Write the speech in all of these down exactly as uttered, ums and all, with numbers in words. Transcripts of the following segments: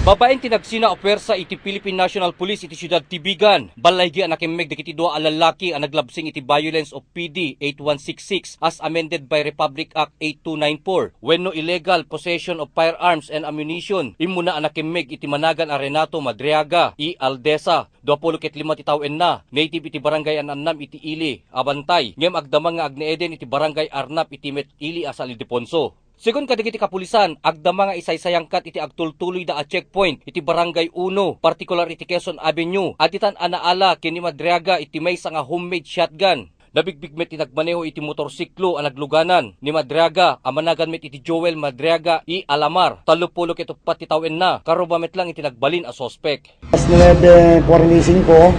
Babaen ti nagsina a puwersa iti Philippine National Police iti siudad ti Vigan, ballaygi a nakemmeg dagiti dua a lallaki a naglabsing iti Violence of P D eight one six six as amended by Republic Act eight two nine four, wenno illegal possession of firearms and ammunition. Immuna a nakemmeg iti managan a Renato Madriaga, E. Aldesa, duapulo ket lima ti tawenna, native iti Barangay An-annam iti Ili a Bantay, ngem agdama nga agnaeden iti Barangay Arnap iti met Ili a San Ildefonso. Segun kadagiti kapulisan, agdama nga isaysayangkat iti agtultuloyda a checkpoint iti Barangay Uno, partikular iti Quezon Avenue, a ditan a naala ken ni Madriaga iti maysa nga homemade shotgun. Nabigbig met ti nagmaneho iti motorsiklo a nagluganan ni Madriaga a managan met iti Joel Madriaga E. Alamar, tallopulo ket uppat ti tawenna, karuba met lang iti nagbalin a suspek. Alas nuebe kuarenta y singko,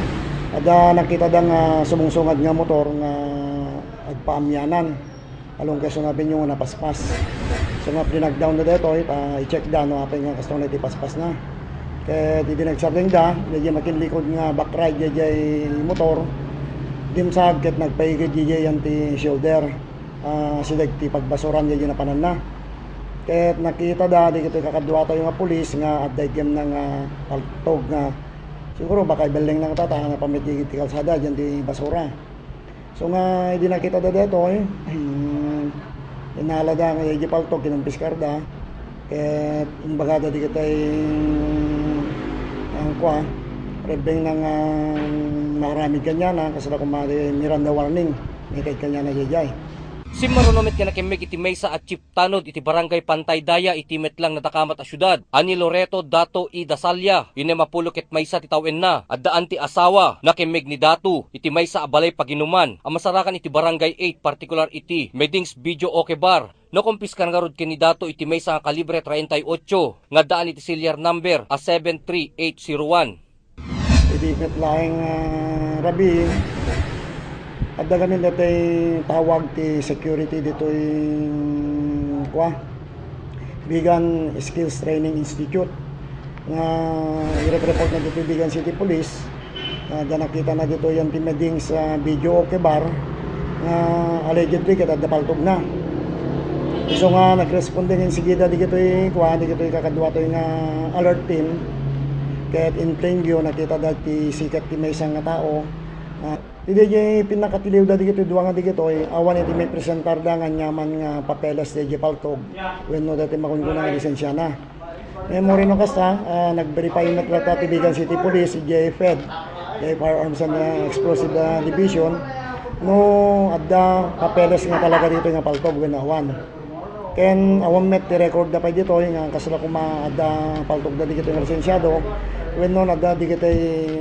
adda nakitada nga sumungsungad nga motor nga agpaamyanan. Along Quezon Avenue nga napaspas. So nga, pinagdown na daytoy, ta i-check da no apay nga kastoy na iti paspas na. Ket idi nagsardeng da, daydiay makinlikod nga back ride daydiay motor, dimsag ket nagpaigid daydiay yan ti shoulder. Ah, sideg ti pagbasuran daydiay napananna. Ket nakita da, dagitoy kakadua tayo nga pulis nga adda idiamna nga paltog nga siguro baka ibelleng na nga tata, nga pamitigit ti kalsada, dyan ti basura. So nga, idi nakita da daytoy, hmm, inala da nga di paltog, kinumpiskar da. Ket imbagada di kitay, ang kua, rebbeng na nga maaramid kaniana, kasla koma di Miranda warning, may kayat kaniana jayjay. Simmaruno met nga nakemmeg iti maysa a chief tanod iti Barangay Pantay Daya iti met lang nadakamat a siudad, a ni Loreto Dato I. Dasalia, innem a pulo ket maysa ti tawenna, addaan ti asawa, nakemmeg ni Dato iti maysa a balay paginuman a masarakan iti Barangay eight, partikular iti Medings Video Oke Bar. Nakumpiskar ngarud ken ni Dato iti maysa nga kalibre treinta y ocho nga addaan iti serial number a seven three eight zero one. Idi met laeng, ah, rabii, adda gamin daytoy tawag ti security ditoy, kua, Vigan Skills Training Institute nga irep-report na ditoy Vigan City Police. Ah, da nakita na ditoy yan ti Medings Video Oke Bar nga allegedly ket adda paltog na. Isu nga nagresponde nga insigida digitoy, kua, digitoy kakadua toy nga alert team. Ket in plain view, nakita da ti siket ti maysa nga tao. Ah, iti diay pinakatiliwda digitoy dua nga digitoy, awan iti may presentar da nga aniaman nga papeles diay paltog wenno dati makunkuna nga lisensiana. Memory no kasta, ah, nag-verify met latta ti Vigan City Police, idiay Fed, idiay Firearms and, ah, Explosive, ah, Division, no adda papeles nga talaga ditoy nga paltog wenno awan. Ken awan met ti record da pay ditoy nga kasla koma adda paltogda digitoy nga lisensiado wenno adda digitoy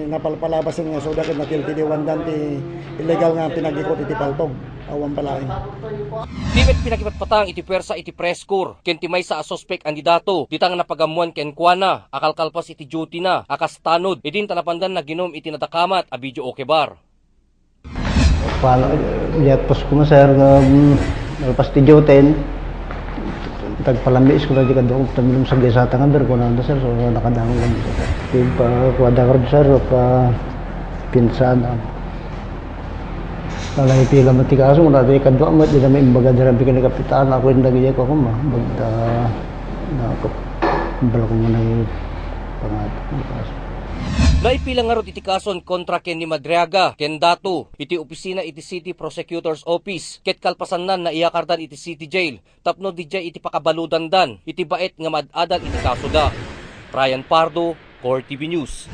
napalpalabas nga isuda ket natiltiliwandan ti illegal nga pinagikot iti paltog. Awan pay laeng. Di met pinakipatpatang iti puwersa iti press corps ken ti maysa a suspek a ni Dato, dita nga napagammoan kenkuana a kalkalpas iti duty na a kas tanod, idin ta napandan naginum iti nadakamat a Video Oke Bar. Pala, diak pas ko na, sir, nga, mm, kalpas ti duty, tagpalamiis ko na di kadto, tamilom sa gesa ta nga, ber, kuna na, sir, so, nakadangog kami, sir. Di pa, kuha da, sir, pa, pinsan, ah. Alay pila met ti kaso, wala ti kadua met, di na maimbaga di rabbi ken ni kapitan, ako yung dagiti ko, kuma, bagda, na, ko, bala ko muna yung pangat-, kaso. Naipila ngarud iti kason kontra ken ni Madriaga ken Dato iti opisina iti City Prosecutor's Office, ket kalpasanna, naiyakardan iti City Jail tapno didiay iti pakabaludandan iti baet nga maad-adal iti kasoda. Brian Pardo, Core T V News.